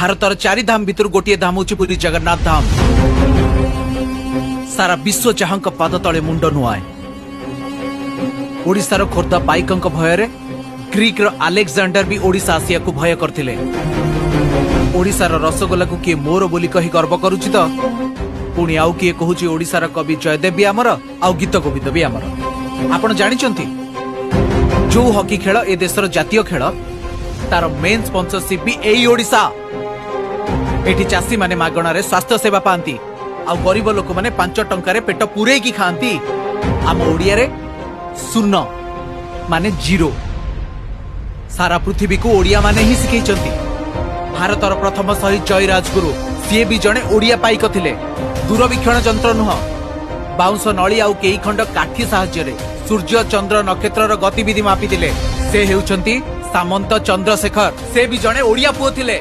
ଭାରତର ଚାରି ଧାମ ଭିତରୁ ଗୋଟିଏ ଧାମ ହେଉଛି ପୁରୀ ଜଗନ୍ନାଥ ଧାମ। ସାରା ବିଶ୍ୱ ଯାହାଙ୍କ ପାଦ ତଳେ ମୁଣ୍ଡ ନୁଆଏ। ଓଡ଼ିଶାର ଖୋର୍ଦ୍ଧା ପାଇକଙ୍କ ଭୟରେ ଗ୍ରୀକର ଆଲେକ୍ଜାଣ୍ଡର ବି ଓଡ଼ିଶା ଆସିବାକୁ ଭୟ କରିଥିଲେ। ଓଡ଼ିଶାର ରସଗୋଲାକୁ କିଏ ମୋର ବୋଲି କହି ଗର୍ବ କରୁଛି ତ ପୁଣି ଆଉ କିଏ କହୁଛି ଓଡ଼ିଶାର କବି ଜୟଦେବ ବି ଆମର ଆଉ ଗୀତ ଗୋବିନ୍ଦ ବି ଆମର। ଆପଣ ଜାଣିଛନ୍ତି, ଯୋଉ ହକି ଖେଳ ଏ ଦେଶର ଜାତୀୟ ଖେଳ, ତାର ମେନ୍ ସ୍ପନ୍ସରସିପ୍ ବି ଏଇ ଓଡ଼ିଶା। ଏଠି ଚାଷୀମାନେ ମାଗଣାରେ ସ୍ୱାସ୍ଥ୍ୟ ସେବା ପାଆନ୍ତି ଆଉ ଗରିବ ଲୋକମାନେ 5 ଟଙ୍କାରେ ପେଟ ପୂରେଇକି ଖାଆନ୍ତି। ଆମ ଓଡ଼ିଆରେ ଶୂନ ମାନେ ଜିରୋ। ସାରା ପୃଥିବୀକୁ ଓଡ଼ିଆ ମାନେ ହିଁ ଶିଖେଇଛନ୍ତି। ଭାରତର ପ୍ରଥମ ଶହୀଦ ଜୟ ରାଜଗୁରୁ, ସିଏ ବି ଜଣେ ଓଡ଼ିଆ ପାଇକ ଥିଲେ। ଦୂରବୀକ୍ଷଣ ଯନ୍ତ୍ର ନୁହଁ, ବାଉଁଶ ନଳି ଆଉ କେଇ ଖଣ୍ଡ କାଠି ସାହାଯ୍ୟରେ ସୂର୍ଯ୍ୟ, ଚନ୍ଦ୍ର, ନକ୍ଷତ୍ରର ଗତିବିଧି ମାପିଥିଲେ। ସେ ହେଉଛନ୍ତି ସାମନ୍ତ ଚନ୍ଦ୍ରଶେଖର। ସେ ବି ଜଣେ ଓଡ଼ିଆ ପୁଅ ଥିଲେ।